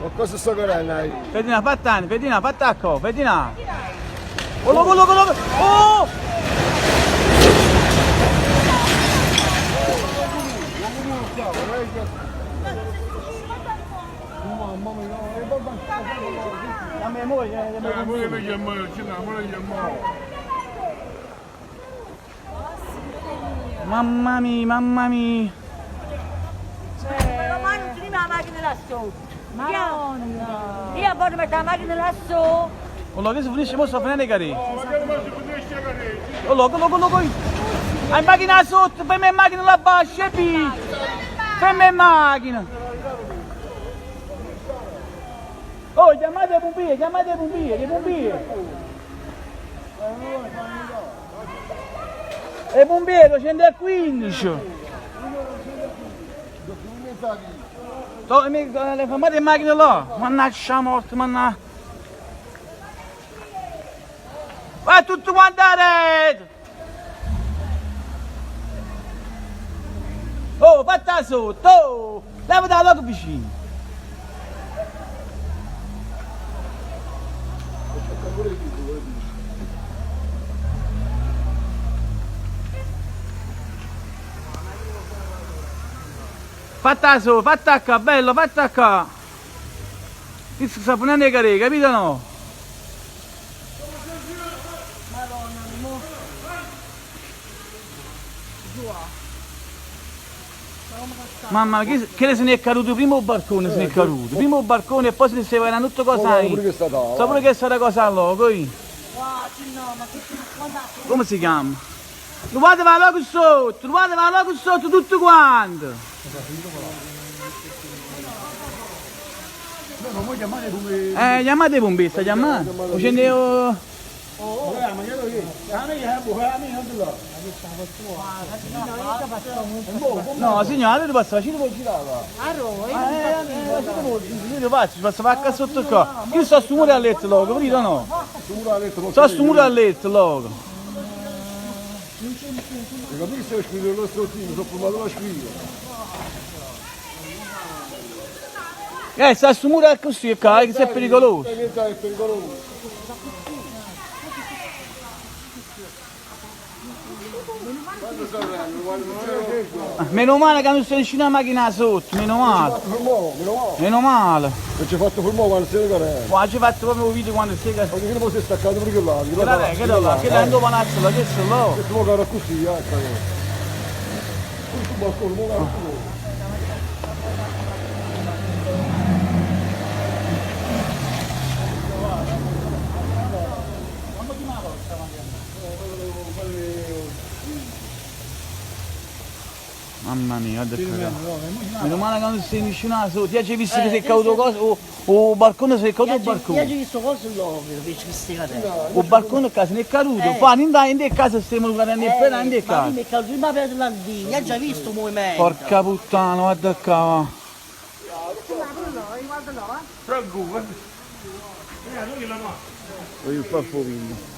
Ma cosa sto cadendo? dai? Ferdinand, fatta, Ferdinand, fatta qua, Ferdinand. Oh, loco, loco, loco. Oh! Mamma mia, mamma mia. Meno male non teniamo la macchina lassù. Madonna. Io voglio mettere la macchina lassù. Oh, che si finisce, mo sto finendo i carri. Oh, loco, loco, loco. Hai macchina sotto, ferma in macchina là basso, scepi. Ferma in macchina. Oh, chiamate i pompieri, chiamate i pompieri, i pompieri. E i pompieri, 115. To, mi, le fermate in macchina là. Mannaggia morte, mannaggia. Va tutto quanto a rete! Oh, fatta sotto! Oh! Leva da là vicino! Fatta su, fatta qua, bello, fatta qua! Ti sta ponendo le capito o no? Mamma, che, che se ne è caduto prima il barcone, se ne è caduto. Prima il barcone e poi se ne stava venendo tutto cosa. Oh, pure che è stata, So pure che è stata cosa là, poi. Come si chiama? Trovate va là qui sotto, trovate va là qui sotto tutto quanto. No, ma vuoi chiamare come... Chiamate i pompieri, sta chiamando. O scendevo... No, signora, allora passa, ci devo girare. Io faccio, ci passo qua sotto qua. Io sto su muro a letto, loco, capito o no? Sto su muro a letto, loco. Hai capito se scrivere il nostro team, sono formato la scrivere. Sta su muro così, qua, che è pericoloso. È pericoloso. Meno male che non sei riuscito la macchina sotto, meno male. Meno male. Meno male. Non ci ha fatto fermare quando sei cadendo. Qua ci ha fatto proprio il video quando sei Ma che non si è staccato pure là. Che là, che là, che là, andò palazzo, là, che è là. Che tu caro così, ecco. Questo balcone, mo caro così. Mamma mia, guarda che Meno male che non sei riuscito sotto. Ti hai visto che si è caduto cosa? O, o balcone si è caduto il Io ho balcone. visto cose là, invece che stai cadendo. O balcone qua se ne è caduto. Qua in in casa stiamo cadendo appena in Ma casa. mi è caduto prima per l'andina, hai già visto il movimento. Porca puttana, guarda qua. va. Voglio far fuoco.